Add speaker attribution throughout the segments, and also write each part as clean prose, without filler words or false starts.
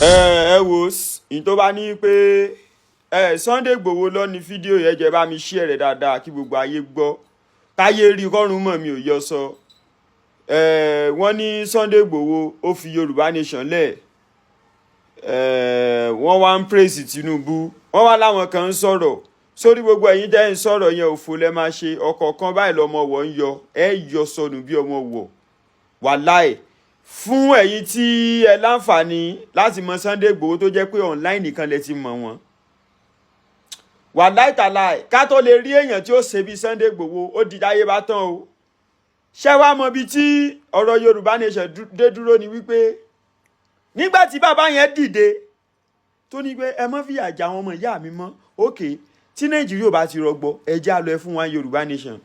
Speaker 1: Ẹ wo ní tó bá ní pé ẹ Sunday Igboho lọ ní fídíò yẹn, jẹ́ bá mi share rẹ̀ dáadáa kí gbogbo ayé gbọ́, káyé rí kọ́run mọ̀ mi ò yọ sọ. Ẹ wọ́n ní Sunday Igboho ó fi Yorùbá Nation lẹ̀. Ẹ wọ́n wá ń praise Tinubu, wọ́n wá láwọn kan ń sọ̀rọ̀ sórí gbogbo ẹ̀yin tẹ́ ń sọ̀rọ̀ yẹn, òfò lẹ́ máa ṣe. Ọ̀kọ̀ọ̀kan báyìí lọ́mọ wọ̀ ń yọ, ẹ yọ sọnù bí ọmọ wọ̀. Wàláì, fún ẹ̀yin tí ẹ láǹfààní láti mọ Sunday Igboho, tó jẹ́ pé online nìkan lẹ ti mọ̀ wọ́n, wàláì tàláì, ká tó lè rí èèyàn tí ó ṣe bí Sunday Igboho, ó di dáyé bá tán o. Ṣé wàá mọ ibi tí ọ̀rọ̀ Yorùbá Nation dé dúró ni wípé nígbà tí bàbá yẹn dìde tó ní pé ẹ mọ́ fìyà jẹ àwọn ọmọ ìyá mi mọ́, òkè tí Nàìjíríà ò bá ti rọgbọ, ẹ já lọ, ẹ fún wa Yorùbá Nation.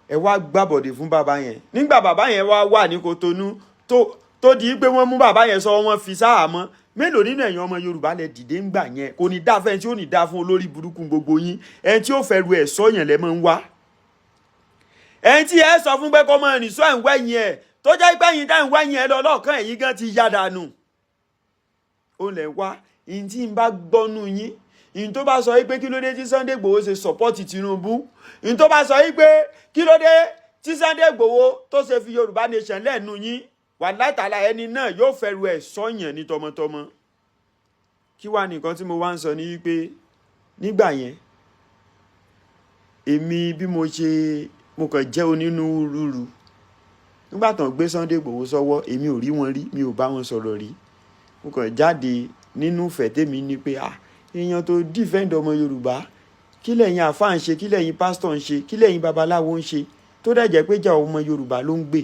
Speaker 1: Ẹ wá gbàbọ̀dè fún bàbá yẹn. Nígbà bàbá yẹn wá wà ní Kotonu tó di pé wọ́n mú bàbá yẹn sọ, wọ́n fi sáhàámọ́, mélòó nínú ẹ̀yin ọmọ Yorùbá lẹ dìde ńgbà yẹn? Kò ní dáa fẹ́ni tí ó ní dáa fún olórí burúkú gbogbo yín. Ẹni tí ó fẹ́ ru ẹ̀ sọ́yàn lẹ́ máa ń wá, ẹni tí ẹ sọ fún pé kó máa rìn sọ ẹ̀ ń wẹ̀yìn ẹ̀, tó jẹ́ pé ẹ̀yin dá ń wẹ̀yìn ẹ̀ lọ lọ́ọ̀kan, ẹ̀yin gan ti yá dànù. Ó lẹ̀ wá ìyìn tí ń bá gbọ́nú yín, ìyìn tó bá sọ yí pé kí ló dé tí Sunday Igboho ṣe support Tinubu, ìyìn tó bá sọ yí pé kí ló dé tí Sunday Igboho tó ṣe fi Yorùbá Nation lẹ́nu yín, wàláì tàlà, ẹni náà yóò fẹ́ru ẹ̀ sọ́yàn ní tọmọtọmọ. Kí wàá nìkan tí mo wá ń sọ ní wípé nígbà yẹn, èmi bí mo ṣe mo kàn jẹ́ onínúrúru nígbà tán gbé Sunday Igboho sọ́wọ́, èmi ò rí wọn rí, mi ò bá wọn sọ̀rọ̀ rí. Mo kàn jáde nínú ìfẹ́ tèmi ní pé, ah, èèyàn tó defend ọmọ Yorùbá, kí lẹ̀yin àfáà ń ṣe? Kí lẹ̀yin pásítọ̀ ń ṣe? Kí lẹ̀yin babaláwo ń ṣe? Tó dẹ̀ jẹ́ pé jà ọmọ Yorùbá ló ń gbè.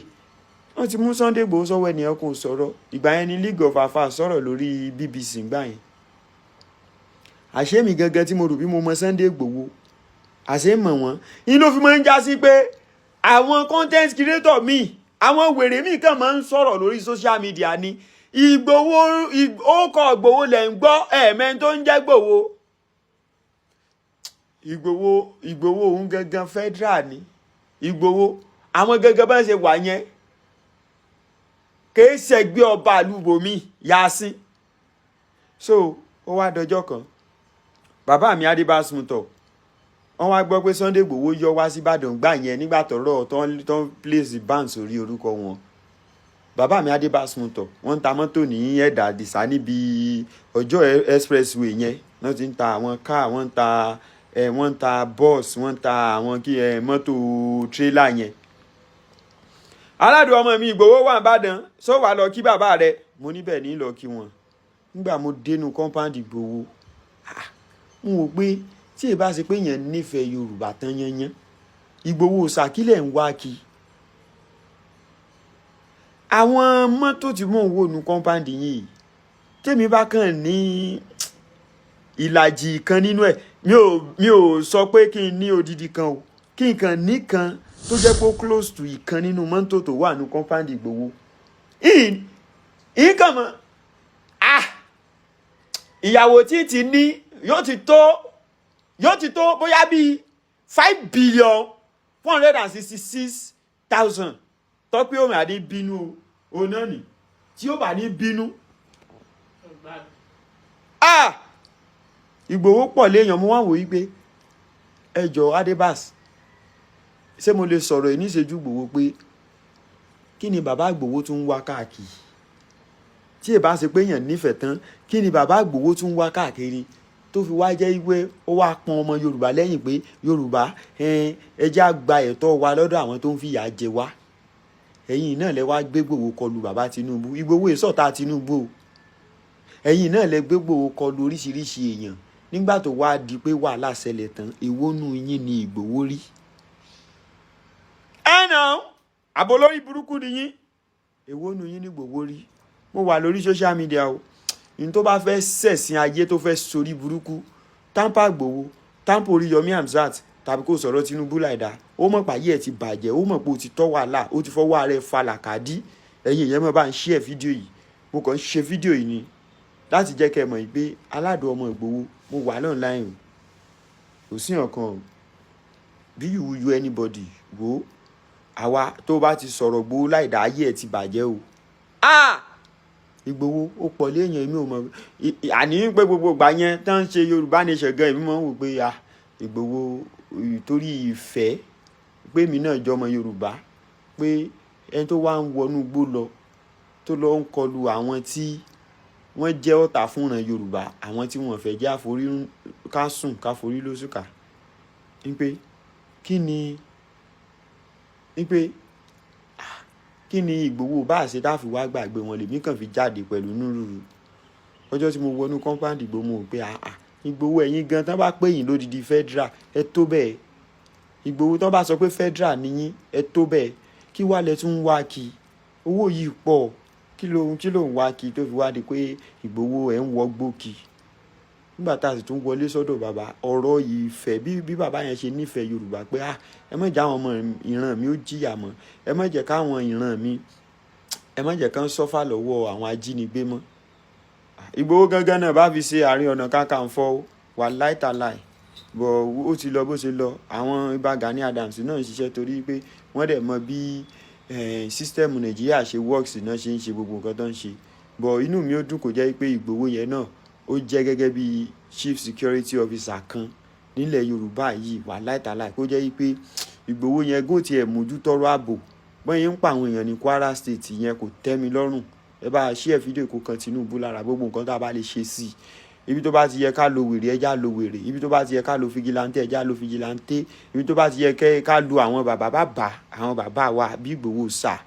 Speaker 1: Wọ́n ti mú Sunday Igboho sọ́wọ́, ẹnìyàn kò sọ̀rọ̀. Ìgbà yẹn ni League of Afa sọ̀rọ̀ lórí BBC. Ńgbà yẹn, àṣé mi gangan tí mo rò bí mo mọ Sunday Igboho, àṣé mọ̀ wọ́n. Yín ló fi máa ń já sí pé àwọn content creator míì, àwọn wèrè míì kàn máa ń sọ̀rọ̀ lórí social media ni. Ìgbòho, ó kọ Ìgbòho lẹ̀ ń gbọ́, ẹ̀ẹ̀mẹ́ tó ń jẹ́ Ìgbòho. Ìgbòho, Ìgbòho òun gangan federal ni Ìgbòho. Àwọn gangan bá ń ṣe wà yẹn, kìí ṣẹgbẹ́ ọba àlùbọ̀mí yasin. So ó wá dọjọ́ kan, bàbá mi Adébásùntọ̀, wọ́n wá gbọ́ pé Sunday Igboho yọ wá sí Ìbàdàn gbà yẹn, nígbà tọ́rọ̀ tó ń place ban sórí orúkọ wọn. Bàbá mi Adébásùntọ̀, wọ́n ń ta mọ́tò ní Ẹ̀dà Àdìsá, níbi Ọjọ́ expressway yẹn wọ́n ti ń ta àwọn car, wọ́n ń ta ẹ̀, wọ́n ń ta bus, wọ́n ń ta àwọn kí ẹ mọ́tò tírélà yẹn. Aládùn ọmọ mi, Ìgbòho wà nìbàdàn, sọ wà lọ kí bàbá rẹ. Mo níbẹ̀ ní lọ kí wọn. Nígbà mo dénú compound Ìgbòho, mo wò pé tí ì bá ṣe pé yẹn nífẹ̀ẹ́ Yorùbá tán yányán, Ìgbòho ṣàkílẹ̀ ń wá kí àwọn mọ́tò tí mò ń wò ní compound yìí. Tèmi bá kàn ní ìlàjì kan nínú ẹ̀, mi ò sọ pé kí n ní odidi kan o, kí n kàn ní kan tó jẹ́ pé ó close to ìkan nínú mọ́tò tó wà ní compound Ìgbòho ìkàn mọ́. Ah, ìyàwó tí ti ní yóò ti tó bóyá bíi 5,466,000. Tọ́pẹ́ òmì àdé bínú o, òun náà nì tí ó bá ní bínú. Ah, Ìgbòho pọ̀ léèyàn. Mo wá wò yí pé ẹjọ́ Adébás, ṣé mo lè sọ̀rọ̀ ẹ̀ níṣẹ́jú Ìgbòho pé kí ni bàbá Ìgbòho tún ń wá káàkiri? Tí ì bá ṣe pé èèyàn nífẹ̀ẹ́ tán, kí ni bàbá Ìgbòho tún ń wá káàkiri tó fi wá jẹ́ wípé ó wá pọn ọmọ Yorùbá lẹ́yìn pé Yorùbá, ẹ jẹ́ á gba ẹ̀tọ́ wa lọ́dọ̀ àwọn tó ń fìyà jẹ wá? Ẹ̀yin náà lẹ wá gbé Ìgbòho kọlu bàbá Tinubu. Ìgbòho ìsọ̀tà Tinubu o. Ẹ̀yin náà lẹ gbé Ìgbòho kọlu oríṣiríṣi èèyàn. Nígbà tó wá di pé wàhálà ṣẹlẹ̀ tán, èwo nù yín ni Ìgbòho rí? Ẹ nà àbò lórí burúkú ni yín. Èwo nù yín ní Ìgbòho rí? Mo wà lórí social media o. Ní tó bá fẹ́ ṣẹ̀sìn ayé, tó fẹ́ sorí burúkú, tamper Ìgbòho, tamper Oríyọmí Hamzat, tàbí kó sọ̀rọ̀ Tinubu láìda, ó mọ̀ pàyé ẹ̀ ti bàjẹ́, ó mọ̀ pé ó ti tọ́ wàhálà, ó ti fọwọ́ ara ẹ̀ falà kàdí. Ẹ̀yin ìyẹn mọ̀ bá ń share fídíò yìí. Mo kàn ń ṣe fídíò yìí ni láti jẹ́ kẹ́ ẹ mọ̀ pé aládùn ọmọ Ìgbòho, mo wà online o. Kò sí ọ̀kan o bí you you anybody. Wo àwa tó bá ti sọ̀rọ̀ Ìgbòho láìda, ayé ẹ̀ ti bàjẹ́ o. Ah. Ìgbòho ó pọ̀ léèyàn, èmi ò mọ̀. Àní pé gbogbo ìgbà yẹn tán ń ṣe Yorùbá Nation gan, èmi máa ń wò pé ah, Ìgbòho, torí ìfẹ́ pé èmi náà jọmọ Yorùbá, pé ẹni tó wá ń wọnú igbó lọ, tó lọ ń kọlu àwọn tí wọ́n jẹ́ ọ̀tá fúnran Yorùbá, àwọn tí wọ́n fẹ́ jẹ́ àforí ká sùn ká forí lóṣùkà, ní pé kí ni, ní pé kí ni Ìgbòho bá ṣe tá fi wá gbàgbé wọn. Lèmi kàn fi jáde pẹ̀lú nírúurú ọjọ́ tí mo wọnú compound Ìgbòho, mo rò pé àà, Ìgbòho, ẹ̀yin gan tán bá pè yín lódìdí federal, ẹ tó bẹ́ẹ̀. Ìgbòho, tán bá sọ pé federal níyín, ẹ tó bẹ́ẹ̀. Kí wàá lẹ tún wá kí owó yìí pọ̀? Kí ló ń wá kí tó fi wá di pé Ìgbòho ẹ̀ ń wọgbó kí? Nígbà tá a sì tún wọlé sọ́dọ̀ bàbá, ọ̀rọ̀ ìfẹ́ bí bàbá yẹn ṣe nífẹ̀ẹ́ Yorùbá pé ah, ẹ má jẹ́ àwọn ọmọ ìran mi ó jìyà mọ́, ẹ má jẹ́ káwọn ìran mi, ẹ má jẹ́ kán suffer lọ́wọ́ àwọn ajínigbé mọ́. Ìgbòho gangan náà bá fi ṣe Ààrẹ Ọ̀nà Kakanfò, wà láìtàláì bọ̀, ó ti lọ bó ṣe lọ. Àwọn Ìbà Gani Adams náà ń ṣiṣẹ́ torí pé wọ́n dẹ̀ mọ bí system Nàìjíríà ṣe works náà, ṣe ń ṣe gbogbo nǹkan tó ń ṣe bọ̀. Inú mi ó dùn kó jẹ́ pé Ìgbòho yẹn náà ó jẹ́ gẹ́gẹ́ bí chief security officer kan nílẹ̀ Yorùbá yìí, wà láìtàláì, kó jẹ́ pé Ìgbòho yẹn gò tiẹ̀ mójútọ́rọ̀ ààbò. Bọ́n yẹn ń pa àwọn èèyàn ní Kwara State yẹn, kò tẹ́ mi lọ́rùn. Ẹ bá a share fídíò kó kan Tinubu lára. Gbogbo nǹkan tá a bá lè ṣe sí i, ibi tó bá ti yẹ ká lo wèrè, ẹja lo wèrè. Ibi tó bá ti yẹ ká lo vigilante, ẹja lo vigilante. Ibi tó bá ti yẹ ká lo àwọn bàbá bàbá, àwọn bàbá wa bí Ìgbòho sà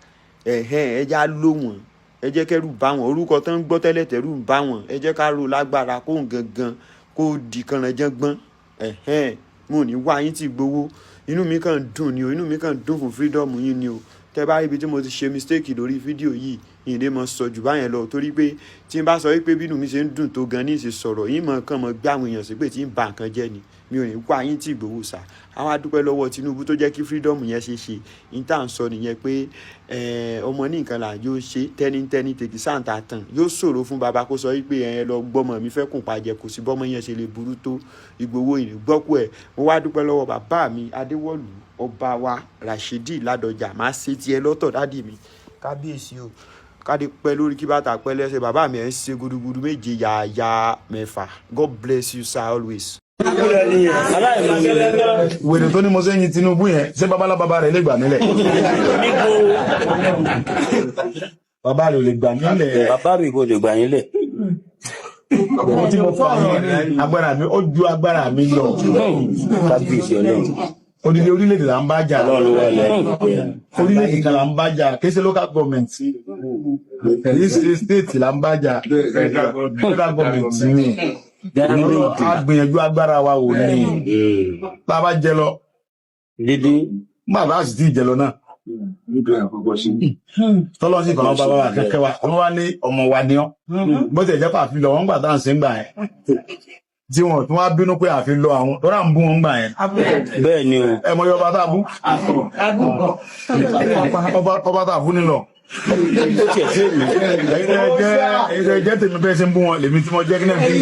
Speaker 1: ẹ̀hẹ́n, ẹja lò wọ́n. Ẹ jẹ́ kẹ́rù bá wọn, orúkọ tó ń gbọ́ tẹ́lẹ̀ tẹ́rù ń bá wọn. Ẹ jẹ́ ká ro lágbára kó ń gangan kó di kànrànjọ́gbọ́n ẹ̀hẹ́n. Mo ní wá yín tí gbowó. Inú mi kàn dùn ni o, inú mi kàn dùn fún freedom yín ni o. Tẹ́ bá rí ibi tí mo ti ṣe mistake lórí fídíò yìí, ìyìn mọ sọ jù báyẹn lọ, torí pé tí n bá sọ wípé bínú mi ṣe ń dùn tó gan ní ìṣe sọ̀rọ̀ yín, mọ̀ kàn mọ̀ gbé àwọn èèyàn sí pé tí ń ba nǹkan jẹ́ ni. Mi ò ní wá yín tí Ìgbòho sà. Àwọn adúpẹ́ lọ́wọ́ Tinubu tó jẹ́ kí freedom yẹn ṣe ṣe. Ní tá à ń sọ nìyẹn pé ọmọ ní nǹkan là yóò ṣe tẹ́nítẹ́ní tètè sáǹtà tàn. Yóò ṣòro fún bàbá kó sọ wípé ẹ lọ gbọ́mọ mi fẹ́ kùn pàjẹ́. Kò sí bọ́mọ yẹn ṣe lè burú tó, Ìgbòho ìrìn gbọ́kú ẹ̀. Mo wá dúpẹ́ lọ́wọ́ bàbá mi Adéwọ̀lú, ọba wa Rashidi Ládọjà. Máa ṣe tiẹ̀ lọ́tọ̀, daddy mi, kábíyèsí o. Kádé pẹ́ lórí, kí bàtà pẹ́ lẹ́sẹ̀. Bàbá mi, ẹ̀ ń ṣe gudugudu méje yàyà mẹ́fà. God bless you, sir, always.
Speaker 2: Wèrè tó ní mo sẹ́yìn Tinubu yẹn, ṣé babalábàbá rẹ̀ lè gbà nílẹ̀? Bàbá rẹ̀ ò lè gbà nílẹ̀.
Speaker 3: Bàbá mi kò lè gbà yín lẹ̀.
Speaker 2: Ohun tí mo fà yẹn, agbára mi ó ju agbára mi lọ.
Speaker 3: Kábíyèsí Ọlọ́run.
Speaker 2: Odidi orílẹ̀-èdè là ń bá jà.
Speaker 3: Ọlọ́run ló wà lẹ́yìn.
Speaker 2: Orílẹ̀-èdè kan là ń bá jà, kì í ṣe local government, kì í ṣe state là ń bá jà, federal government ni. A gbìyànjú agbára wa wò ní tá a bá jẹ lọ.
Speaker 3: Dídí.
Speaker 2: Nígbà bá sì ti jẹ lọ náà, tọ́lọ́ sì kàn án, bàbá wa kẹ́kẹ́ wa, wọ́n wá ní ọmọ wa ní ọ́. Bó ti jẹ́ pé àfi lọ wọ́n gbà tá à ń ṣe ń gbà yẹn, tí wọ́n tún wá bínú pé àfi lọ àwọn tó rà ń bú wọn gbà yẹn.
Speaker 3: Bẹ́ẹ̀ ni o.
Speaker 2: Ẹ mọ iye ọba tá a bú, ọba tá a bú nílọ.
Speaker 3: Ó tiẹ̀ sí èmi.
Speaker 2: Ẹ̀yin tẹ́ jẹ́ tèmi, bẹ́ẹ̀ ṣe ń bú wọn lèmi tí mo jẹ́ kí náà bí.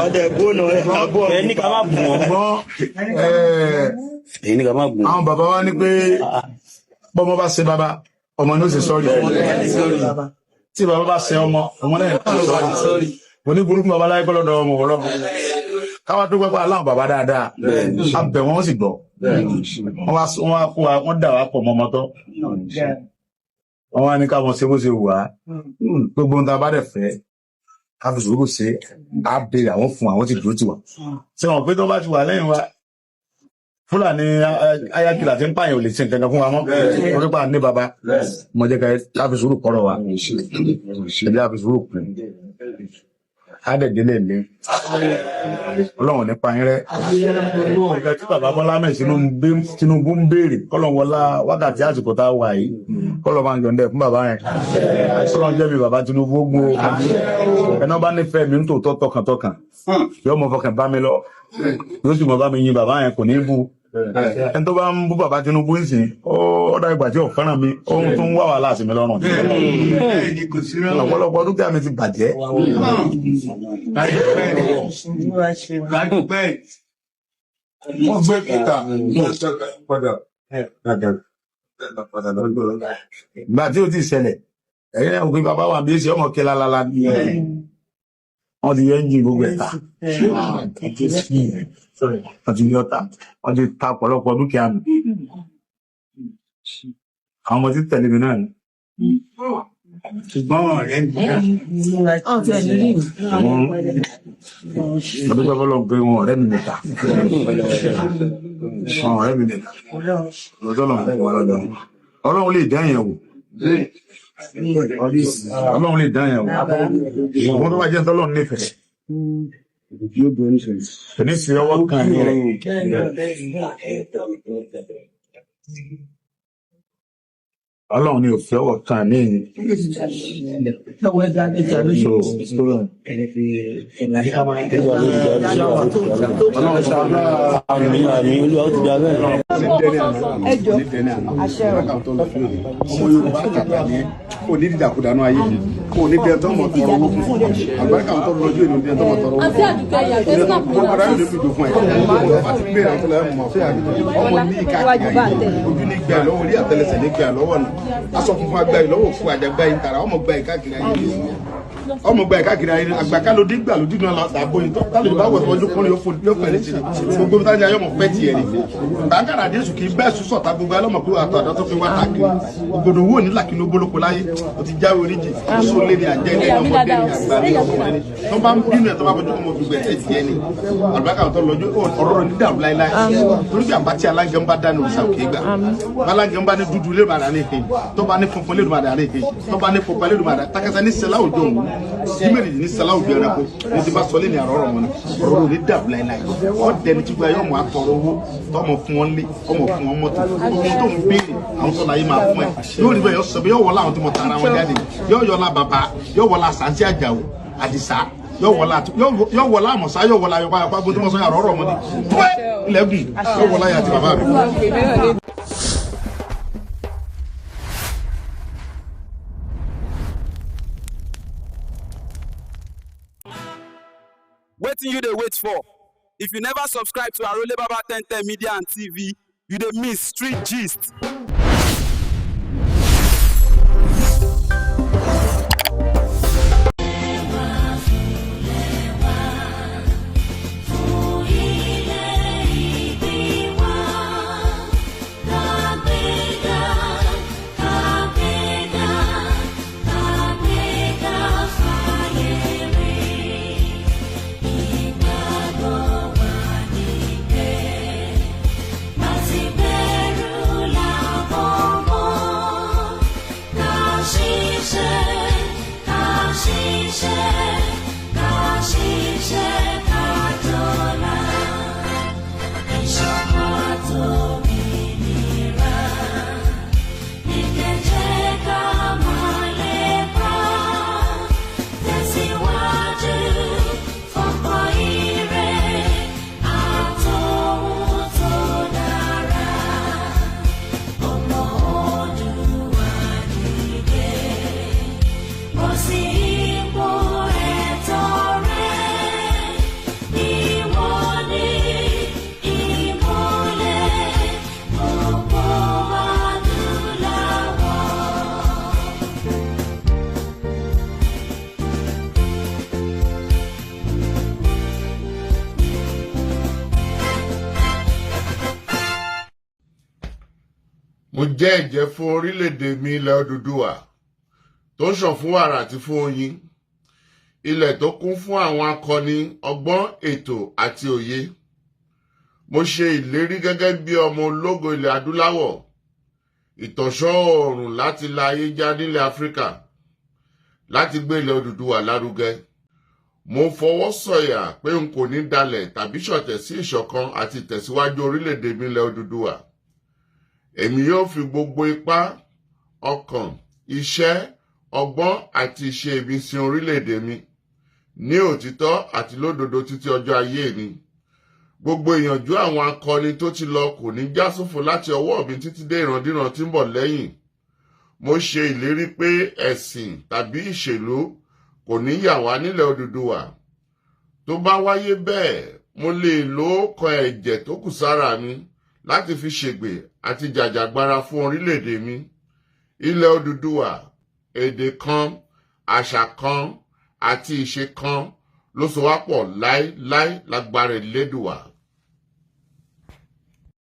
Speaker 4: Ọdẹ gbóná àbọ̀.
Speaker 3: Ẹ ní ká má bù wọn.
Speaker 2: Ṣùgbọ́n
Speaker 3: Èyí ní ká má bù wọn.
Speaker 2: àwọn bàbá wa ní pé bọ́mọ bá ṣe bàbá, ọmọ ní ó ṣe sorry. Tí bàbá bá ṣe ọmọ, ọmọ náà ní sorry. Mo ní burúkú bàbá láyé kọ́ lọ́dọ̀ ọmọ wọ́lọ́. Káwá tó gbẹ́pẹ́ aláwọn bàbá dáadáa, a bẹ̀ wọ́n sì gbọ́. Wọ́n wá kó wa, wọ́n dà wá pọ̀ mọ́mọ́ tọ́. Wọ́n wá ní ká mọ̀ ṣe bó ṣe wù wá. Gbogbo ohun tá a bá dẹ̀ fẹ́ ká fi sùúrù ṣe, á béèrè àwọn fún àwọn tí dúró tì wá. Ṣé wọn pé tó bá ti wà lẹ́yìn wa, Fúlàní ayákìlá tí ń pààyàn ò lè ṣe nǹkan kan fún wa mọ́. Wọ́n pípa ní baba mo jẹ́ ká fi sùúrù kọ́rọ̀ wa, ẹ jẹ́ ká fi sùúrù kù. Á dẹ̀ délé ilé. Ọlọ́run nípa yín rẹ́. Nǹkan tí bàbá Bọ́lá Ahmed Tinubu ń béèrè, kọ́lọ́n wọlá wákàtí àsìkò tá a wà yìí, kọ́lọ́n máa ń yọ̀ǹdẹ̀ fún bàbá yẹn. Kọ́lọ́n jẹ́ mi bàbá Tinubu ó gun o. Ẹni wọ́n bá nífẹ̀ẹ́ mi ń tòótọ́ tọkàntọkàn, yóò mọ fọkàn bá mi lọ, yóò sì mọ bá mi yin bàbá yẹn, kò ní í bu. Ẹni tó bá ń bú bàbá Tinubu ń sìn, ó dá ìgbà tí ò fẹ́ràn mi, ohun tó ń wá wàhálà sí mi lọ́rùn. Ọ̀pọ̀lọpọ̀ dúkìá mi ti bàjẹ́.
Speaker 5: Wọ́n gbé kíkà padà.
Speaker 2: Ìgbà tí ó ti ṣẹlẹ̀. Ẹ̀yin náà wò pé bàbá wa bí èsì ọmọ kí lálálá ní ẹ̀. Wọ́n ti yọ ẹ́ńjìn gbogbo ẹ̀ ta. Wọ́n ti yọ ta. Wọ́n ti ta ọ̀pọ̀lọpọ̀ dúkìá mi. Àwọn ọmọ tí tẹ̀lé mi náà ni. Ṣùgbọ́n ọ̀rẹ́ mi náà. Àwọn ọdún pẹ́ fọlọ́n pé wọn ọ̀rẹ́ mi nìta. Wọn ọ̀rẹ́ mi nìta. Lọ́jọ́ lọ́n fún wa lọ́dọ̀. Ọlọ́run lè dá yẹn wò. Ọlọ́run lè dá yẹn wò. Ṣùgbọ́n tó bá jẹ́ tọ́lọ́run nífẹ̀ẹ́. Kò ní sí ọwọ́ kan ní rẹ̀. Ọlọ́run ni ò fi ọwọ́ kan ní ìyìn. So, Ọlọ́run ṣàánú.
Speaker 3: Àmín, àmín, Olúwa ó ti dá bẹ́ẹ̀.
Speaker 6: Ẹjọ àṣẹ o.
Speaker 5: Ọmọ Yorùbá kàtà ní kò ní dídàkudànù ayé, kò ní dẹ́n tọ́mọ tọrọ owó fún àgbàríkà tó lọ́jọ́ ìlú dẹ́n tọ́mọ tọrọ owó
Speaker 7: Àǹtí Àdùkẹ́ yàtọ̀ snap mi
Speaker 5: fún
Speaker 7: náà.
Speaker 5: ọmọdé yóò fi dùn fún ẹ ọmọ ti gbé àwọn tó lọ mọ ọmọ ní ìka kiri ayé ojú ní gbà lọ́wọ́ orí àtẹlẹsẹ̀ ní gbà lọ́wọ́ nù aṣọ funfun agbá yìí lọ́wọ́ òfu àjàgbá yìí tààrà ọmọ gbà yìí káàkiri ayé ọmọ gba ìkáàkiri ayé àgbàkálódé gbàlódé náà la dàbò yìí tálódé bá wọ̀ ọjọ́ kúnlẹ̀ yóò fẹ́ létí gbogbo bí tájà yọmọ pẹ́ tiẹ̀ ni bàǹkàrà Jésù kì í bẹ́ẹ̀ sùn sọ̀tà gbogbo alọ́mọ pé àtọ̀ àdá tó fi wá tàkiri ògbòdò wò ní làkínú gbólóko láyé o ti jáwé oríjì oṣù lé ní àjẹ́ ní ọmọdé ní àgbà ní ọkùnrin ní tó bá ń bínú ẹ̀ tó bá fojú kọ́ mọ gbogbo ẹ̀ tiẹ̀ ni àlùbákà tó lọ́jọ́ ọ̀rọ̀ rẹ̀ ní dàrú láéláé torí bí àbátí aláǹgẹ̀ ń bá dání òrìṣà òkè gbà aláǹgẹ̀ ń bá ní dúdú lè bàdà ní ìhìn tó bá ní funfun lè bàdà ní ìhìn tó bá ní pupa lè bàdà takasa ní sẹlá òjò òun jímẹ̀rì ní sẹlá òjò ẹranko ní ti bá sọlé ní àrọ̀ ọ̀rọ̀ mọ́ni ọ̀rọ̀ rẹ̀ ní dàrú láéláé ọ̀dẹni tí gba yọ ọmọ atọrọ owó tọmọ fún wọn lé ọmọ fún wọn mọ́tò gbogbo tó ń béèrè àwọn tó láyé máa fún ẹ yóò rí bẹ́ẹ̀ yọ sọ bẹ́ẹ̀ yọ wọlé àwọn tí mo tara wọn jáde yọ yọlá bàbá yọ wọlá sàǹtí àjàwò àdìsá yọ wọlá àmọ̀sá yọ wọlá ayọ̀pá ayọ̀pá gbogbo tí mo sọ yàrá ọ̀rọ̀ ọmọdé pẹ́ ilẹ̀gùn yọ wọlá yàtì bàbá mi.
Speaker 8: Wetin you dey wait for? If you never subscribe to Arole Baba 1010 Media and TV, you dey miss street gist.
Speaker 9: Mo jẹ́ ẹ̀jẹ́ fún orílẹ̀-èdè mi ilẹ̀ Odùduwà tó ń ṣàn fún wàrà àti fún oyin, ilẹ̀ tó kún fún àwọn akọni ọgbọ́n, ètò àti òye. Mo ṣe ìlérí gẹ́gẹ́ bí ọmọ ológo ilẹ̀ adúláwọ̀, ìtànṣán oòrùn láti la ayé já nílẹ̀ Áfíríkà, láti gbé ilẹ̀ Odùduwà lárugẹ. Mo fọwọ́ sọ̀yà pé n kò ní dalẹ̀ tàbí ṣọ̀tẹ̀ sí ìṣọ̀kan àti ìtẹ̀síwájú orílẹ̀-èdè mi ilẹ̀ Odùduwà. Èmi yóò fi gbogbo ipá, ọkàn, iṣẹ́, ọgbọ́n àti ìṣe mi sin orílẹ̀-èdè mi ní òtítọ́ àti lódodo títí ọjọ́ ayé mi. Gbogbo ìyànjú àwọn akọni tó ti lọ kò ní já sófo láti ọwọ́ mi títí dé ìrandíran tí ń bọ̀ lẹ́yìn. Mo ṣe ìlérí pé ẹ̀sìn tàbí ìṣèlú kò ní yà wá nílẹ̀ Odùduwà. Tó bá wáyé bẹ́ẹ̀, mo lè lo ọkàn ẹ̀jẹ̀ tó kù sára mi láti fi ṣègbè àti jàjàgbara fún orílẹ̀-èdè mi. Ilẹ̀ Odùduwà, Èdè kan, àṣà kan àti ìṣe kan ló so wá pọ̀ láéláé lágbára Elédùwà.